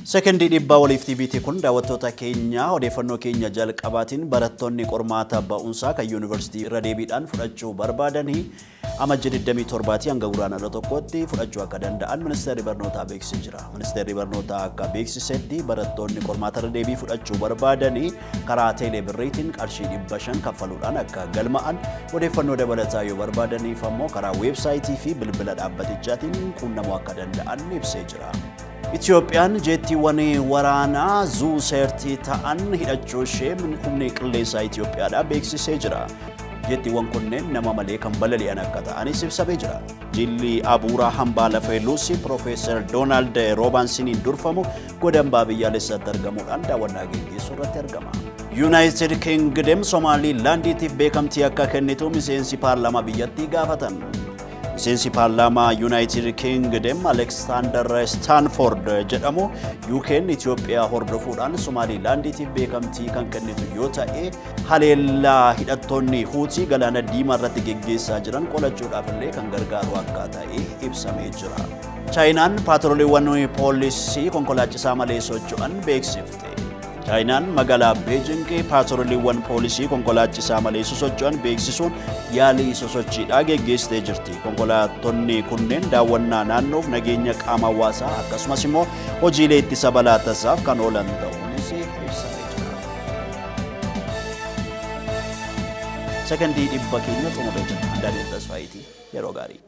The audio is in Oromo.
Sekondii dhibbaa waliif TVT kun daawwattoota keenya odeeffannoo keenya jalqabaatiin barattoonni qormaata ba'umsaa kan yuunivarsiitii irra deebiidhaan fudhachuu barbaadanii amajjii 27 hanga guraandhala 1tti fudhachuu akka danda'an ministeerri barnootaa beeksisee jira. Ministeerri barnootaa akka beeksisetti barattoonni qormaata irra deebii fudhachuu barbaadanii karaa teelee birriitiin qarshii 500 kaffaluudhaan akka galma'an odeeffannoo dabalataa yoo barbaadaniif ammoo karaa weebsaayitii fi bilbila dhaabbatichaatiin quunnamuu akka danda'an ibsee jira. Itoophiyaan jeettiiwwan waraanaa zuu seertii ta'an hidhachuu ishee humni qilleensaa Itoophiyaadhaa beeksisee jira. Jeettiiwwan kunneen nama malee kan balali'an akka ta'anis ibsamee jira. Jilli abuuraa hambaa lafee Luusii Piroofeesar Doonaald Roobansiniin durfamu godambaa biyyaalessaatti argamuudhaan daawwannaa geggeessuu irratti argama. Yuunaayitid Kingdom Somaalilaandiitiif beekamtii akka kennitu miseensi paarlaamaa biyyattii gaafatan. Miseensi paarlaamaa Yuunaayitid Kingdom Aleksaandar Staanford jedhamu UK'n Itoophiyaa hordofuudhaan Somaalilaandiitiif beekamtii kan kennitu yoo ta'e haleellaa hidhattoonni Huutii galaana diimaa irratti geggeessaa jiran qolachuudhaaf illee kan gargaaru akka ta'e ibsamee jira. Chaayinaan paatrooliiwwan poolisii konkolaachisaa malee socho'an beeksifte. Chaayinaan magaalaa Beejing paatrooliiwwan poolisii konkolaachisaa malee sosocho'an beeksisuun yaalii sosochiidhaa geggeessitee jirti. Konkolaattonni kunneen daawwannaa naannoof nageenya qaama hawaasaa akkasumas immoo hojiilee ittisa balaa tasaaf kan oolan ta'uunis ibsamee jira. Sekondii dhibba keenya xumuree jira. Daani'el Tasfaayitii yeroo gaarii.